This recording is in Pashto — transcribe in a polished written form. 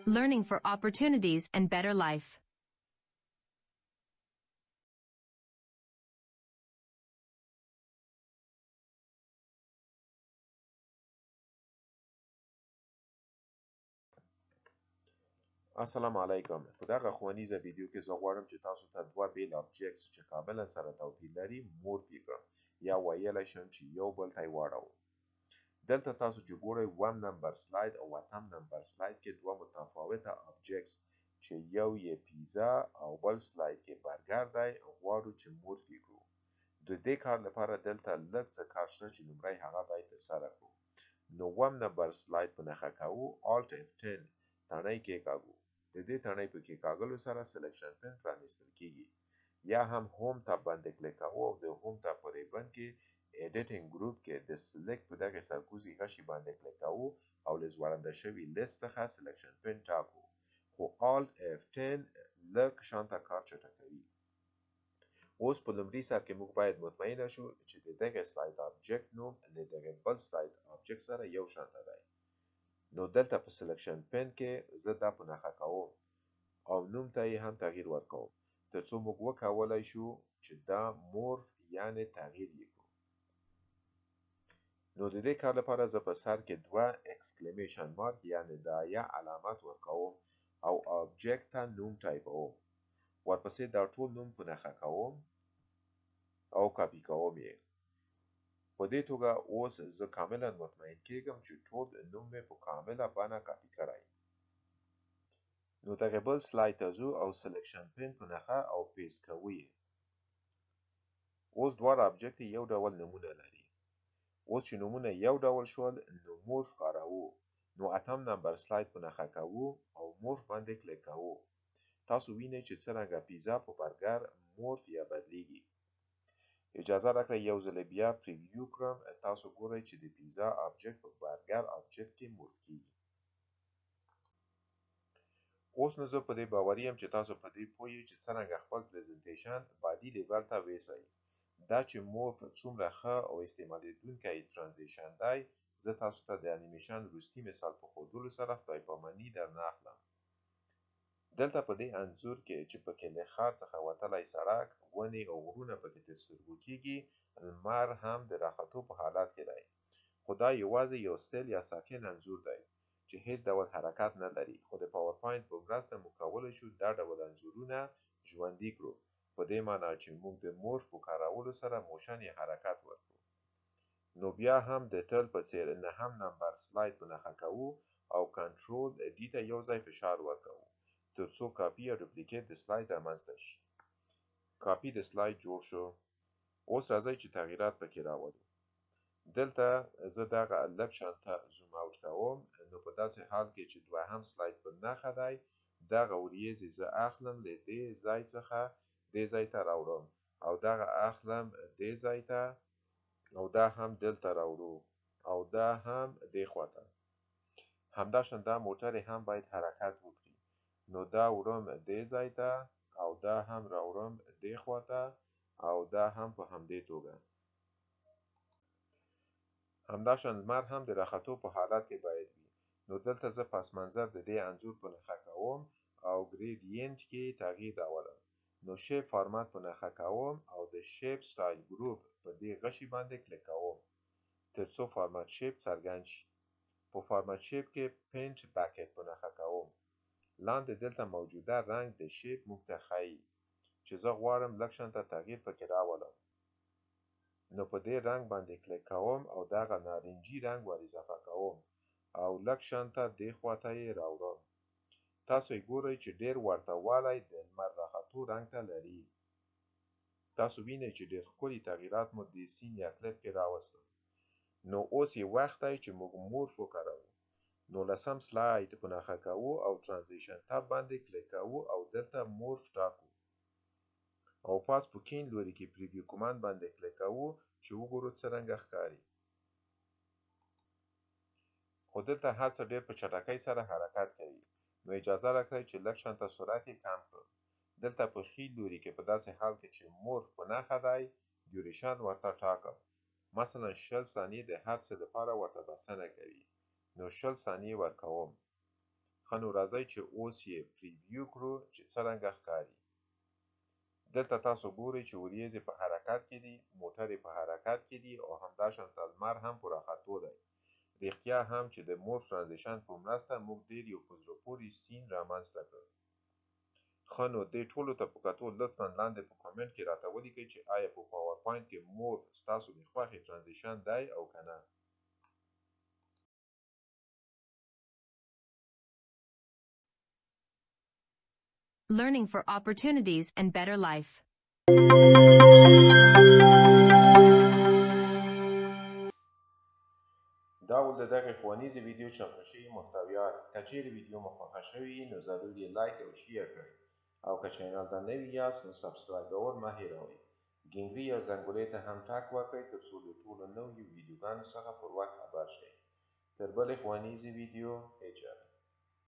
Learning for opportunities and better life. السلام علیکم. په دغه ښوونیزه ویډیو کې زه غواړم چې تاسو ته دوه بیل objects چې کاملا سره توپیر لري morph یې کړم، یا ویلی شم چې یو بل ته یې واړوم. دلته تاسو چې ګورئ اووم نمبر slide او اتم نمبر slide کې دوه متفاوته objects چې یو یې پیزا او بل slide کې برګر دی، غواړو چې morph یې کړو. د دې کار لپاره دلته لږ څه کار شته چې لومړی هغه باید ترسره کړو. نو اووم نمبر slide په نښه کوو، Alt F10 تڼۍ کېکاږو. د دې تڼۍ په کېکاږلو سره selection pane پرانیستل کیږي. یا هم Home tab باندې کلیک کوو او د Home tab په ribbon کې Editing Group کې د Select په دغې سرکوزي غشي باندې کلیک کوو او له ځوړنده شوي لیست څخه selection pane ټاکو. خو Alt F10 لږ شانته کار چټکوي. اوس په لومړي سر کې موږ باید مطمئنه شو چې د دغې slide object نوم له دغې بل slide object سره یو شانته دی. نو دلته په selection pane کې زه دا په نښه کوم او نوم ته یې هم تغییر ورکوم، ترڅو موږ وکولای شو چې دا morph یعنې تغییر یې کړو. نو د دې کار لپاره زه په سر کې دوه exclamation mark یعنې دایه علامت ورکوم او object ته نوم ټایپوم. ورپسې دا ټول نوم په نښه کوم او کاپي کوم یې. په دې توګه اوس زه کاملا مطمئن کیږم چې ټول نوم مې په کامله بڼه کاپي کړی. نو دغه بل slide ته ځو او selection pane په نښه او paste کوو یې. اوس دواړه object یو ډول نومونه لري. اوس چې نومونه یو ډول شول نو morph کاروو. نو اتم نمبر slide په نښه کوو او morph باندې کلیک کوو. تاسو وینئ چې څرنګه پیزا په برګر morph یا بدلیږي. اجازه راکړئ یو ځل بیا preview کړم. تاسو ګورئ چې د پیزا object په برګر object کې morph کیږي. اوس نو زه په دې باوري یم چې تاسو په دې پوه یئ چې څرنګه خپل presentation بعدي level ته ویسئ. دا چې morph څومره ښه او استعمالیدونکی transition دی، زه تاسو ته د انیمیشن وروستي مثال په ښودلو سره خدای پاماني درنه اخلم. دلته په دې انځور کې چې پکې له ښار څخه وتلی سړک، ونې او غرونه پکې تر سترګو کیږي، لمر هم د راختو په حالت کې دی. خو دا یوازې یو still یا ساکن انځور دی چې هیڅ ډول حرکت نه لري. خو د PowerPoint په مرسته موږ کولی شو دا ډول انځورونه ژوندي کړو، په دې معنا چې موږ د morph په کارولو سره motion یا حرکت ورکړو. نو بیا هم د تل په څیر نهم نمبر slide په نښه کوو او Control D ته یو ځای فشار ورکوو ترڅو کاپي یا duplicate د slide رامنځته شي. کاپي د slide جوړ شو. اوس راځئ چې تغییرات پکې راولو. دلته زه دغه لږ شانته zoom out کوم. نو په داسې حال کې چې دوهم slide په نښه دی، دغه وریځې زه اخلم له دې ځای څخه دې ځای ته راوړم، او دغه اخلم دې ځای ته، او دا هم دلته راوړو، او دا هم دې خواته. همداشان دا موټرې هم باید حرکت وکړي. نو دا وړم دې ځای ته، او دا هم راوړم دې خواته، او دا هم په همدې توګه. همداشان لمر هم د راختو په حالت کې باید وي. نو دلته زه پس منظر د دې انځور په نښه کوم او gradient کې تغییر راولم. نو shape format په نښه کوم او د shape style group په دې غشي باندې کلیک کوم ترڅو format shape څرګند شي. په format shape کې paint bucket په نښه کوم. لاندې دلته موجوده رنګ د shape موږ ته ښیي چې زه غواړم لږ شانته تغییر پکې راولم. نو په دې رنګ باندې کلیک کوم او دغه نارنجي رنګ ور اضافه کوم او لږ شانته دې خواته یې راوړم. تاسو یې ګورئ چې ډېر ورته والی د لمر راختو رنګ ته لري. تاسو وینئ چې ډېر ښکلي تغییرات مو دې scene یا کلیپ کې راوستل. نو اوس یې وخت دی چې موږ morph وکاروو. نو لسم slide په نښه کوو او transition tab باندې کلیک کوو او دلته morph ټاکو، او پاس په کیڼ لوري کې preview command باندې کلیک کوو چې وګورو څرنګه ښکاري. خو دلته هر څه ډېر په چټکۍ سره حرکت کوي، نو اجازه راکړئ چې لږ شانته سرعت یې کم کړم. دلته په ښي لوري کې په داسې حال کې چې morph په نښه دی، duration ورته ټاکم. مثلا 20 ثانیې د هر څه لپاره ورته بسنه کوي، نو 20 ثانیې ورکوم. ښه نو راځئ چې اوس یې preview کړو چې څرنګه ښکاري. دلته تاسو ګورئ چې وریځې په حرکت کې دي، موټرې په حرکت کې دي او همداشان ته لمر هم په راختو دی. رښتیا هم چې د morph transition په مرسته موږ ډیر یو په زړه پورې scene رامنځته کړ. ښه نو دې ټولو ته په کتو لطفا لاندې په comment کې راته ولیکئ چې آیا په PowerPoint کې morph ستاسو د خوښې transition دی او که نه. Learning for opportunities and better life. دا ول د دغې ښوونیزې ویډیو چمتو شوي محتویات. که چیرې ویډیو مو خوښه شوې نو ضرور یې like او share کړئ، او که channel ته نوي یاست نو subscribe کول مه هېروئ. ګنګري یا زنګولې ته هم ټک ورکړئ تر څو له ټولو نویو ویډیوګانو څخه پر وخت خبر شئ. تر بلې ښوونیزې ویډیو، هیچا.